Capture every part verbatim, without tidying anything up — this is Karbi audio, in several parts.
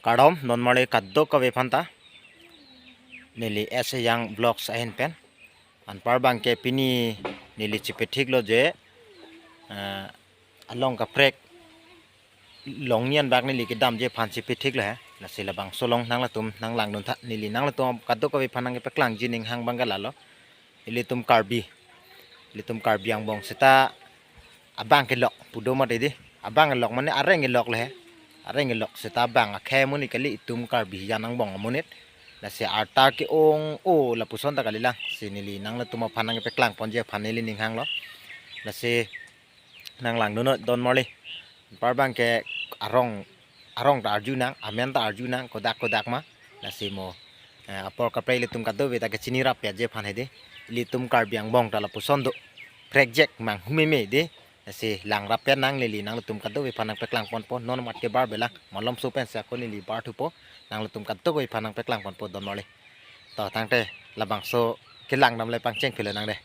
Kardom, non marli kadokave aphanta. Neli S A Yang Vlogs ahin pen. Anpar abangke pini neli chepethiklo je, eh, along kaprek longni an bak neli kedamji aphan chepethiklo he. Lasi labangso along nanglitum nanglangdun tha, neli nanglitum kadokave aphan nangkepaklangji ning hang abangke lalo. Ilitum Karbi. Ilitum Karbi angbong seta abang kelok pu do mati di. Abang kelok mane areng kelok le he. Areng kelok seta abang akhei amonit kali itum Karbi hijan angbong amonit. Lasi arta ke-ong-o lapuson ta kalilang. Si neli nanglitum aphan nangkepaklang ponji aphan neli ning hanglo. Lasi nanglangdun non don marli. Anpar abangke arong, arong ta arjunang, amen ta arjunang, kodak kodak ma. Lasi mo, eh, apor kaprek ilitum kadokave ta kechini rappetji aphan he di. Ilitum Karbi angbong ta lapuson do. Prekjek manghu meme di. Lasi lang rappet nang, neli nanglitum kadokave aphan nangpaklang ponpo, non mat ke bar belang. Malomso pensi ako neli bar thupo. Nanglitum kadokave aphan nangpaklang ponpo don marli. To tangte labangso kelang damle pangcheng philo nang de.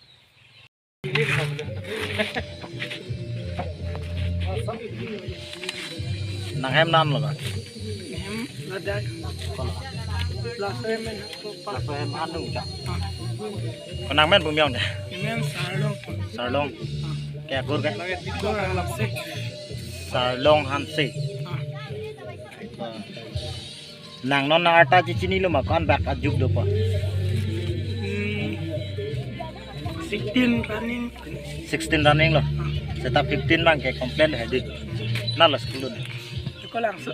Nanghem namlo ba? Hem ladak. Laso hem en hako pa. Laso hem anung ja. Ah. Ko nangmen pu miyong de? Amen Sarlong. Sarlong. Ah. Ke akur ke? Akur Hanse. Sarlong Hanse. Ah. Ah. Nang non nang arta chechinilo ma, ko-an bak ajuk dopo? Hmm, sixteen running. Sixteen running lo. Ah. Seta fifteen abangke complete he di. Nalo school dun? Tokolangso.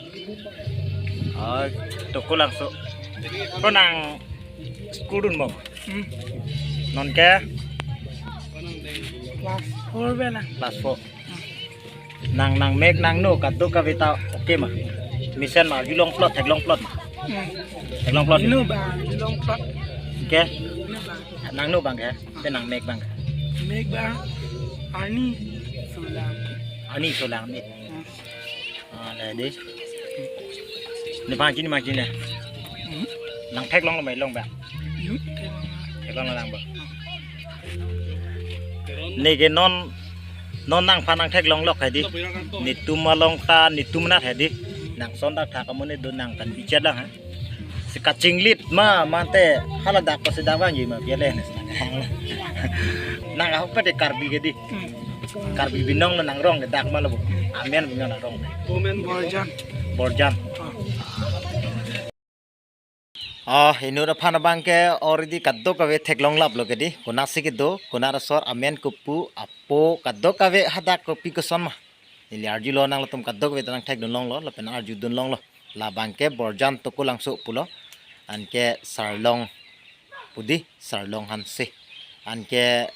Oh, Tokolangso. Ko nang school dunbom? Hmm. Non ke? Class four belang. Class four. Nang nangmek nangno kadokave ta okay ma? Mesen ma, arjulongplot, theklongplot ma? Hmm. Theklongplot. Inut ba, arjulongplot. Ke? Inut ba. Nangno abangke, te nangmek abangke? Mek ba, arni solang. Arni solang ni. Hmm. Ah, le di. Ne bang chini ma chini. Hmm. Nang theklonglo ma, long ba? Hmm, theklong. Theklonglo lang ba. Ne ke non, non nangphan nang theklonglok he di. Netum along ta netum nat he di. Nang son dak thak amonit do nang kan bichat lang ha. Si kachinglit ma mate hala dak ko si dak vangji ma piale ne. Nang ahok pete Karbi ke di. Hmm. Karbi Binong lo nangrong ke dak ma lo bo. Amen Binong nangrong. Komen Borjan. Borjan. Ah. Ah, inut aphan abangke already kadokave theklonglaplo ke di. Konatsi kedo, konat asor, amen kopu, apo, kadokave hadak kopi koson ma. Neli arjulo nanglitum kadokave ta nang thekdunlonglo, lapen arjudunlonglo. Labangke Borjan Tokolangso pulo. Anke Sarlong pu di, Sarlong Hanse. Anke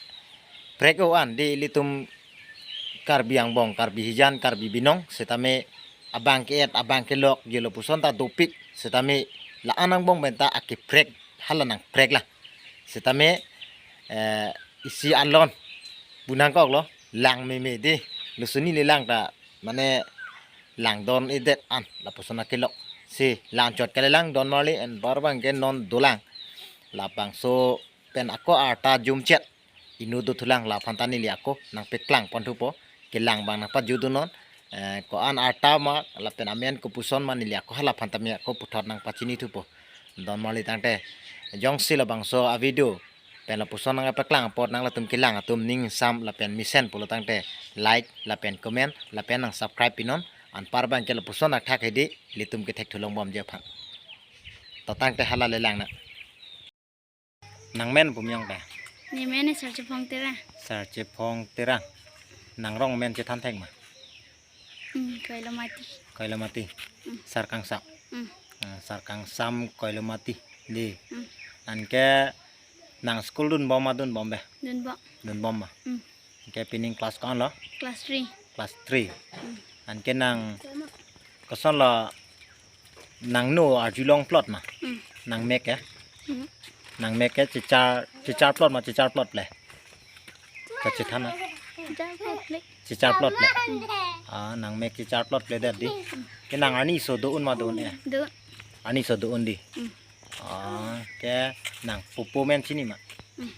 prek-o an di ilitum Karbi angbong, Karbi hijan, Karbi Binong, setame abang ke-et, abang kelok, jelo puson ta dopik, setame la-an angbong pen ta akeprek, hala nangprek lang. Setame, eh, isi alon, pu nangkoklo, lang meme di, lusuni le lang ta, mane langdon-edet an, lapuson akelok. Si, lang chot kalilang don marli anpar abangke non dolang. Labangso pen ako arta jumchet. Inut dothulang, laphanta neli ako nangpeklang ponthupo. Kelang abang nangpajudun non. Eh, ko-an arta ma, lapen amen kopuson ma neli ako halaphanta me ako puthot nangpachinithupo. Don marli tangte. Jongsi labangso avideo pen lapuson nangpeklang apot nanglitum kelang atum ning sam lapen mesen pulo tangte like, lapen comment, lapen nang subscribe pinon. Anpar abangke lapuson athak he di, ilitum kethekthulongbomji aphan. To tangte hala le lang na. Nangmen pu miyong ta? Ne men Sarchepong Terang. Sarchepong Terang. Nangrong men chethan thek ma? Hmm, Koilomati. Koilomati. Hmm. Sarkangsam. Hmm. Ah, Sarkangsam Koilomati. Di. Hmm. Anke nang school dunbom ma dunbom be? Dunbom. Dunbom ma. Hmm. Anke pining class ko-an lo? Class three. Class three. Hmm. Anke nang koson lo nangno arjulongplot ma? Hmm. Nangmek ke? Hmm. Nangmek ke chechar, checharplot ma, checharplot le? Kachethan na? Checharplot le. Checharplot le. Hmm. Ah, nangmek checharplot le det di. Hmm. Ke nang arni so do-un ma do-un e? Do. Arni so do-un di. Hmm. Ah, ke nang popo men chini ma? Hmm.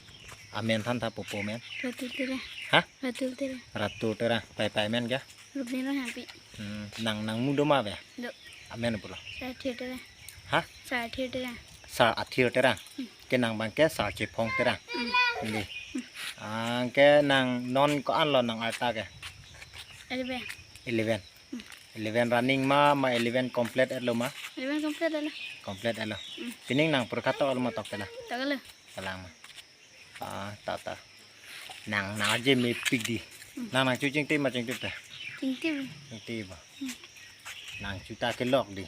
Amen than tha popo men? Ratu Terang. Ha? Ratu Terang. Ratu Terang. Pai pai men ke? Rupni Ronghapi. Hmm, nang nangmu do ma be? Do. Amen pulo. Sar Athir Terang. Ha? Sar Athir Terang. Sar Athir Terang. Hmm. Ke nang abang ke Sar Chephong Terang. Hmm. Di. Anke nang non ko-an lo nang arta ke? Eleven. Eleven. Eleven running ma, ma eleven complete etlo ma? Eleven complete lo. Complete etlo. Hmm. Pining nang purkha to lo ma tok tela? Tok lo. Kalang ma. Ah, ta ta. Nang nang je mepik di. Nang nang chu chingte ma chingte te. Chingte. Chingte ba. Nang chu ta kelok di.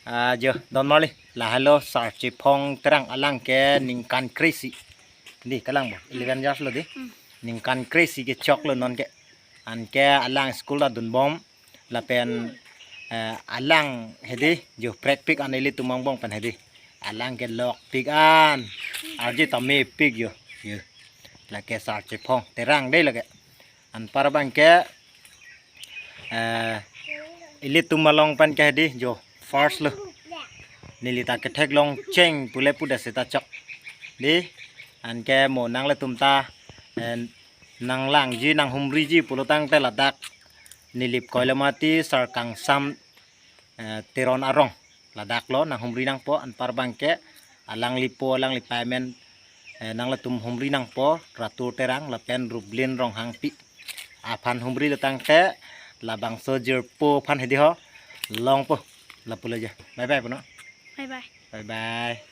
Ah, jo, don marli. Lahelo Sar Chephong Terang, alang ke ningkan kre-isi. Di, kalang bo. Eleven years lo di. Hmm. Ningkan kre-isi kechok lo non ke. Anke alang school ta dunbom. Lapen eh, alang hedi, jo, prekpik an ilitum angbong pen hedi. Alang kelokpik an. Arje ta mepik jo. Jo. Lake Sar Chephong Terang dei lake. Anpar abang ke eh, ilitum along pen ke hedi jo, first lo. Neli ta ketheklong cheng pule pudet seta chok. Di, anke mo nanglitum ta eh, nanglangji, nanghumriji pulo tangte ladak Nilip Koilamati Sar Kangsam eh, Teron arong, ladak lo nanghumri nangpo. Anpar abang ke alangli po, alangli payment eh, nanglitum humri nangpo, Ratu Terang lapen Rublin Ronghangpi aphan humri lo tangte, labangso jirpo aphan hedi ho longpo. Lapulo je. Bye bye puno. Bye bye. Bye bye.